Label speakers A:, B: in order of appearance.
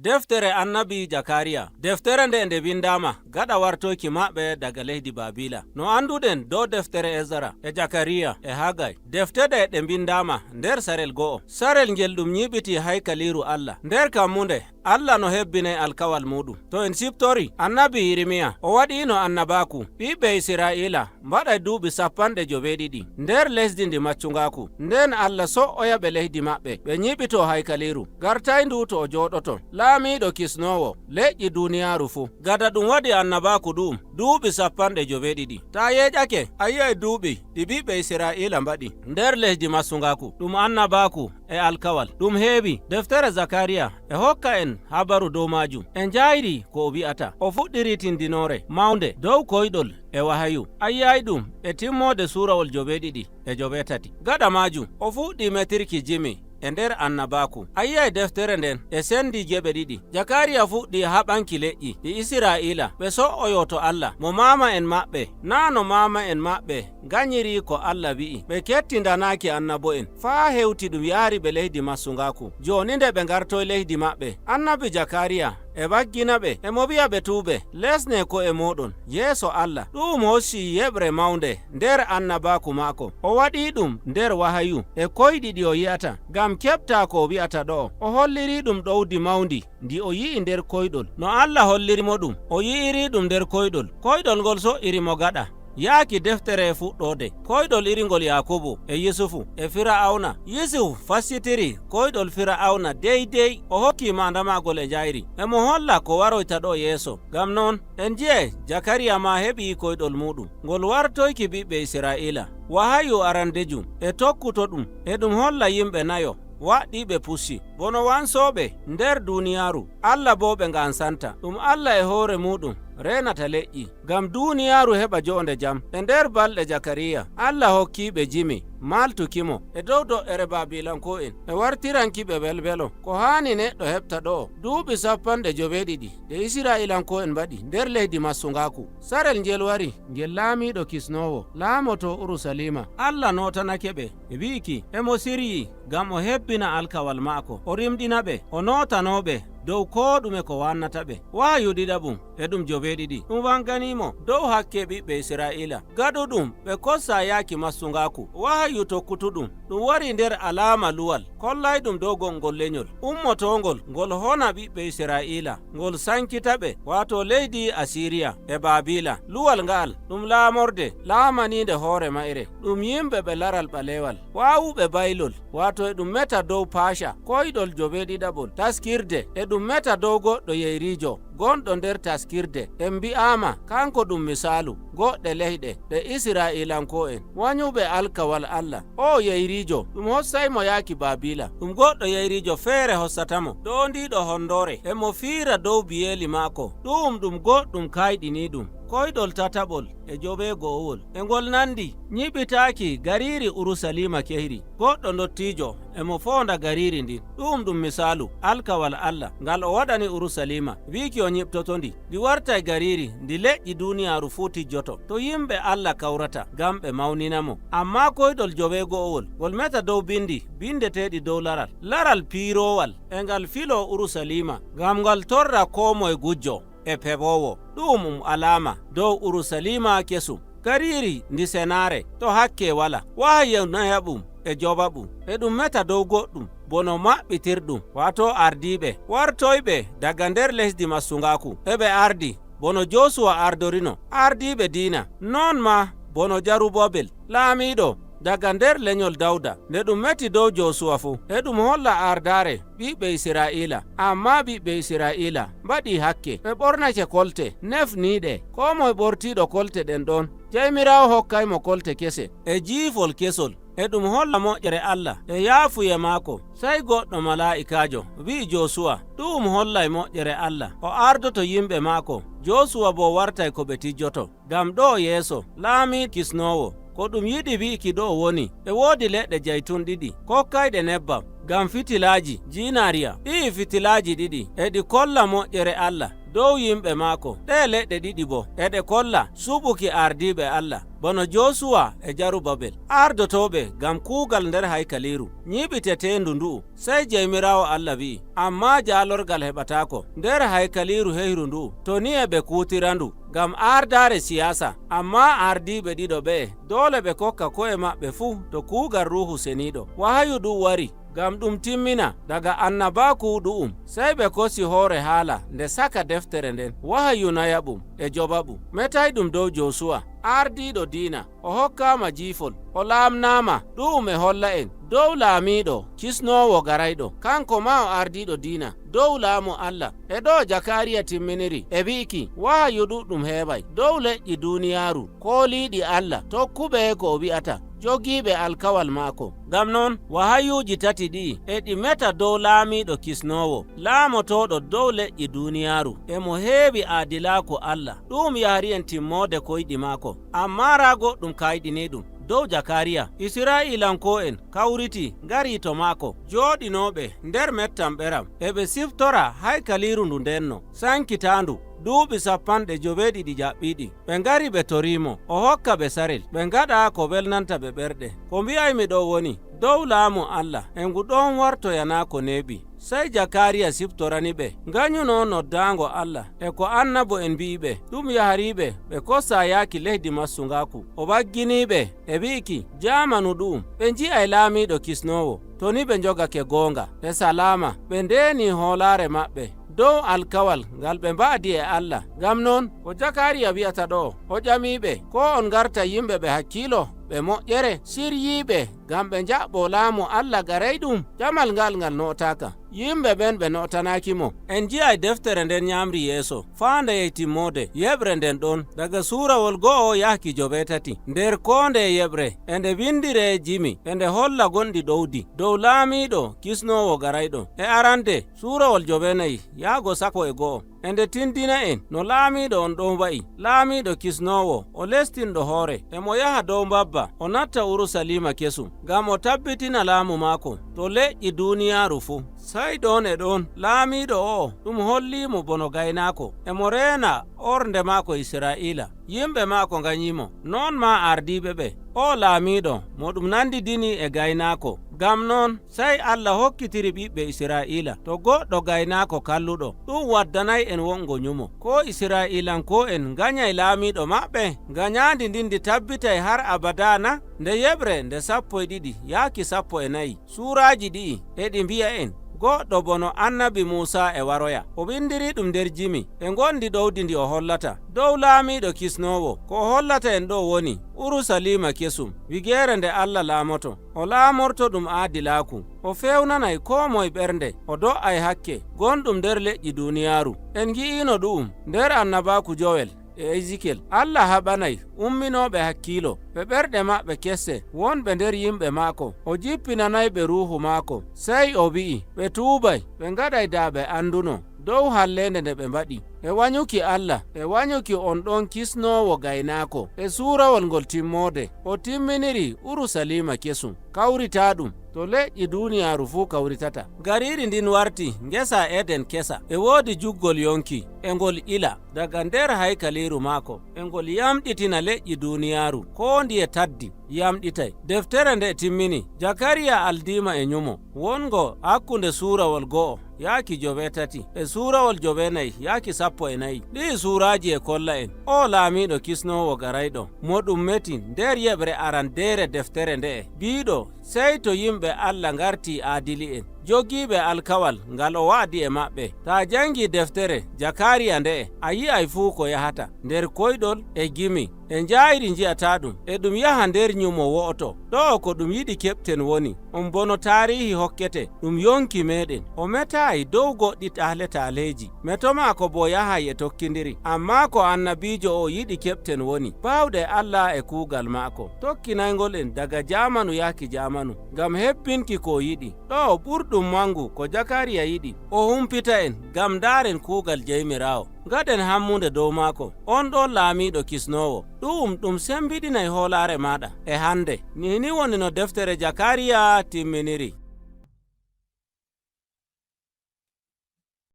A: Deftere Annabi Jakariya, deftere nde nde windama gaɗa wartoyki maɓɓe daga leydi Babila. No anduɗen dow deftere Ezara e Jakariya e Hagay, defte ɗe ɗe bindama nder sarel go'o, sarel ngel ɗum nyiɓiti haykaliru Allah nder kammunde. Allah no hebbinay alkawal muɗum. To en siftori Annabi Yirimiya, o waɗino annabaku ɓiɓɓe Israila mbaɗay duuɓi 70 nder lesdi ndi maccugaku, nden Allah so'oya ɓe leydi maɓɓe, ɓe nyiɓito haykaliru gartayndu to o joɗoto, laamiɗo kisnowo leƴƴi duniyaru fuu. Gada ɗum waɗi annabaku ɗum duuɓi 70. Ta yeƴake a yi'ay duuɓi ɗi ɓiɓɓe Israila mbaɗi nder lesdi massugaku, ɗum annabaku e alkawal ɗum heewi. Deftere Zakariya e hokka en habaru dow majum e jayri ko o wi'ata. O fuɗɗiri tindinore mawnde dow koyɗol e wahayu, ayyay ɗum e timmode surawol 7 e 8. Gaɗa majum o fuɗɗi metirki jimi e nder annabaku. A yiyay deftere nden e sendi geɓe ɗiɗi. Jakariya fuɗɗi haɓanki leƴƴi ɗi Israila ɓe so'oyo to Allah mo mama en maɓɓe, naa no mama en maɓɓe ganyiri ko Allah wi'i, ɓe kettindanaki annabo'en faa hewti ɗum yaari ɓe leydi massugaku. Joni nde ɓe gartoy leydi maɓɓe, Annabi Jakariya e waggina ɓe, emo wi'a ɓe tuuɓe, lesne ko e moɗon yeeso Allah. Ɗum hocci yeɓre mawnde nder annabaku maako. O waɗi ɗum nder wahayu e koyɗi ɗi o yi'ata ngam keɓta ko o wi'ata ɗo. O holliri ɗum ɗowdi mawndi ndi o yi'i nder koyɗol. No Allah hollirimo ɗum, o yi'iri ɗum nder koyɗol. Koyɗol ngol so'irimo gaɗa yaaki deftere e fuɗɗode koyɗol irigol Yakubu e Yusufu e Fira'auna. Yusuf fassitiri koyɗol Fira'auna deydey, o hokki mandamagol e jayri, emo holla ko waroyta ɗo yeeso. Ngam noon en ji'e Jakariya ma heɓi koyɗol muɗum ngol wartoyki ɓiɓɓe Israila. Wahayu arandejum e tokkuto ɗum e ɗum holla yimɓe nayo waɗɗiɓe pucci bono wansoɓe nder duniyaru. Allah bo ɓe gansanta ɗum. Allah e hoore muɗum renata leƴƴi ngam duniyaru heɓa jonde jam. E nder balɗe Jakariya, Allah hokkiɓe jimi maltukimo e dow do'ere Babilanko'en e wartirankiɓe welwelo. Ko hani neɗɗo heɓta ɗo duuɓi 70 ɗe Israilanko'en mbaɗi nder leydi massugaku, sarel ngel wari ngel laamiɗo kisnowo laamoto Urusalima. Allah notanake ɓe e wi'iki emo siryi ngam o hebbina alkawal maako, o rimɗina ɓe, o notanoɓe dow ko ɗume ko wannata ɓe. Wahayu ɗiɗaɓum e ɗum 7, ɗum wanganimo dow hakke ɓiɓɓe Israila gaɗuɗum ɓe kossa yaaki massugaku. Wahayu tokkutuɗum ɗum wari nder alama luwal kollay ɗum dow gongol leñol ummotongol ngol hona ɓiɓɓe Israila, ngol sankita ɓe, wato leydi Asiriya e Babila. Luwal ngal ɗum laamorde laamaninde hoore mayre, ɗum yimɓe ɓe laral ɓalewal wawuɓe baylol, wato e ɗum meta dow paasha. Koyɗol joweeɗiɗaɓol, taskirde, e ɗum meta dow goɗɗo yeyrijo gonɗo nder taskirde. En mbi'ama kanko ɗum misalu goɗɗe leyɗe ɗe Israilanko'en wanyuɓe alkawal Allah. O yeyrijo ɗum hossaymo yaaki Babila, ɗum goɗɗo yeyrijo feere hossatamo ɗondiɗo hondore, emo fiira dow biyeli maako. Ɗum goɗɗum kayɗini ɗum. Koyɗol tataɓol e joweego'owol e ngol nandi nyiɓitaaki gariri Urusalima kehri. Goɗɗo dottijo emo fonda gariri ndin. Ɗum misalu alkawal Allah ngal o waɗani Urusalima, wiiki o nyiɓtoto ndi, ndi wartay gariri ndi leƴƴi duniyaru fuu tijjoto, to yimɓe Allah kawrata ngam ɓe mawninamo. Amma koyɗol joweego'owol ngol meta dow bindi bindeteɗi dow laral laral piirowal e ngal filo Urusalima ngam ngal torra ko moye gujjo e pewowo. Ɗum alama dow Urusalima kesum, gariri ndi senare to hakke wala. Wahayu nayaɓum e jowaɓum e ɗum meta dow goɗɗum bono maɓɓitirɗum, wato ardiɓe wartoyɓe daga nder lesdi massugaku, eɓe ardi bono Josuwa ardorino ardiɓe diina, non ma bono Jarubobel laamiɗo daga nder leñol Dawda. Nde ɗum meti dow Josuwa fuu e ɗum holla ardare ɓiɓɓe Israila. Amma ɓiɓɓe Israila mbaɗi hakke, ɓe ɓornake kolte nefniɗe. Ko moye ɓortiɗo kolte ɗen ɗon, Jawmirawo hokkaymo kolte kese e jiifol kesol. E ɗum holla moƴƴere Allah e yaafuye maako. Sey goɗɗo mala'ikajo wi'i Josuwa ɗum hollay moƴƴere Allah, o ardoto yimɓe maako. Josuwa bo wartay ko ɓe tijjoto ngam ɗo yeeso laami kisnowo. Ko ɗum yiɗi wi'iki ɗo woni e woodi leɗɗe jaytun ɗiɗi kokkayɗe nebbam ngam fitilaji jinariya. Ɗi'i fitilaji ɗiɗi e ɗi kolla moƴƴere Allah. Dow yimɓe maako. Ɗe leɗɗe ɗiɗi bo eɗe kolla suɓuki ardiɓe Allah bono Josuwa e Jarubabel ardotoɓe ngam kuugal nder haykaliru nyiɓitetendu ndu'u. Sey Jewmirawo Allah wi'i, amma jalorgal heɓatako nder haykaliru heyru ndu'u to ni e ɓe kutirandu ngam ardare siyasa. Amma ardiɓe ɗiɗo ɓe'e dole ɓe kokka ko'e maɓɓe fuu to kuugal Ruhu Seniɗo. Wahayu ɗum wari ngam ɗum timmina daga annabaku ɗu'um. Sey ɓe kosi hoore haala nde saka deftere nden wahayu nayaɓum e jobaɓum metay ɗum dow Josuwa ardiɗo diina. O hokkama jiifol, o laamnama. Ɗu'um e holla en dow laamiɗo kisnowo garayɗo, kanko ma o ardiɗo diina dow laamu Allah. E ɗo Jakariya timminiri e wi'iki wahayu ɗuɗɗum heɓay dow leƴƴi duniyaaru kooliɗi Allah, tokkuɓe ko o wi'ata, jogiiɓe alkawal maako. Ngam non wahayuji tati ɗi'i e ɗi meta dow laamiɗo kisnowo laamotoɗo dow leƴƴi duniyaaru, emo heewi aadilaku Allah. Ɗum yahri en timmode koyɗi maako. Amma raa goɗɗum kayɗini ɗum dow Jakariya. Isra'ilanko'en kawriti ngari to maako, jooɗinoɓe nder mettam ɓeram, eɓe siftora haykaliru ndu ndenno sankitandu duuɓi 87 jaɓɓiɗi. Ɓe ngari ɓe torimo o hokka ɓe sarel ɓe ngaɗa ko welnanta ɓe ɓerɗe. Ko mbi'aymi ɗo woni dow laamu Allah e ngu ɗon wartoyana ko neeɓi. Sey Jakariya siftorani ɓe nganyuno noddango Allah e ko annabo en mbi'iɓe ɗum yahariɓe ɓe kosa yaaki leydi massungaku. O wagginiɓe e wi'iki jamanu ɗu'um ɓe nji'ay laamiɗo kisnowo to ni ɓe jogake goonga e salama, ɓe ndeni hoolare maɓɓe dow alkawal ngal ɓe mba'di e Allah. Ngam non ko Jakariya wi'ata ɗo, o ƴamiɓe ko on garta yimɓe ɓe hakkilo ɓe moƴƴere siryiɓe ngam ɓe jaɓɓo laamu Allah garay ɗum. Ƴamal ngal ngal notaka, yimɓe ɓen ɓe notanaki mo. En ji'ay deftere nden nyamri yeeso faa nde yey timmode yeɓre nden ɗon daga surawol 1 yahki 8. Nder ko nde yeɓre e nde windire jimi e nde holla gonɗi ɗowdi dow laamiɗo kisnowo garayɗo. E arande surawol 9 yahgo 11 e nde tindina en no laamiɗo on ɗon wa'i. Laamiɗo kisnowo o lestinɗo hoore, emo yaha dow mbabba o natta Urusalima kesum ngam o tabbitina laamu maako to leƴƴi duniyaaru fuu. Sey ɗon e ɗon laamiɗo o ɗum hollimo bono gaynako, emo reena ornde maako Isra'ila. Yimɓe maako ganyimo, non ma ardiɓe ɓe. O laamiɗo mo ɗum nandidini e gaynako. Ngam non sey Allah hokkitiri ɓiɓɓe Isra'ila to goɗɗo gaynako kalluɗo. Ɗum waddanay en wongo nyumo ko Isra'ilanko'en ganyay laamiɗo maɓɓe. Ganyandi ndin ndi tabbitay har abada na? Nde yeɓre nde 12 yaaki 14, suraji ɗi'i eɗi mbi'a en goɗɗo bono annabi Musa e waroya. O windiri ɗum nder jimi e gondi ɗowdi ndi o hollata dow laamiɗo kisnowo. Ko o hollata en ɗo woni Urusalima kesum, wigere nde Allah laamoto. O laamorto ɗum aadilaku, o fewnanay ko moye ɓernde, o do'ay hakke gonɗum nder leƴƴi duniyaaru. En gi'ino ɗu'um nder annabaku Jowel e Ezekiel. Allah haɓanay umminoɓe hakkilo ɓe ɓerɗe maɓɓe kesse wonɓe nder yimɓe maako. O jippinanay ɓe ruhu maako. Sey o wi'i ɓe tuubay, ɓe ngaɗay daa ɓe anduno dow hallende nde ɓe mbaɗi e wanyuki Allah e wanyuki on ɗon kisnowo gaynako. E surawol ngol timmode o timminiri Urusalima kesum kawrita ɗum to leƴƴi duniyaaru fuu kawritata. Gariri ndin warti ngesa Eden kesa, e woodi juggol yonki e ngol ila daga nder haykaliru maako, e ngol yamɗitina leƴƴi duniyaaru ko ndiye taddi yamɗitay. Deftere nde timmini. Jakariya aldima e nyumo wongo hakkunde surawol 1 yaaki 8 e surawol 9 yaaki 14. Ɗi suraji e kolla en o laamiɗo kisnowo garayɗo mo ɗum meti nder yeɓre arandere deftere nde'e, biɗo sey to yimɓe Allah ngarti aadili'en jogiiɓe alkawal ngal o wa'di e maɓɓe. Ta jangi deftere Jakariya nde'e a yi'ay fuu ko yahata nder koyɗol e gimi e njayri nji'ata ɗum e ɗum yaha nder nyumo wo'oto. Ɗo ko ɗum yiɗi keɓten woni on bono tarihi hokkete ɗum yonki meɗen. O metayi dow goɗɗi tahle taleji meto maako bo yahay e tokkindiri. Amma ko annabijo o yiɗi keɓten woni bawɗe Allah e kuugal maako tokkinaygol en daga jamanu yahki jamanu ngam hebbinki ko yiɗi. Ɗo ɓurɗum mangu ko Jakariya yiɗi o humpita en ngam ndaren kuugal Jeymirawo, ngaɗen hammude dow maako on ɗon laamiɗo kisnowo. Ɗum ɗum sembiɗinay hoolare maɗa e hande nini woni no deftere Jakariya timminiri.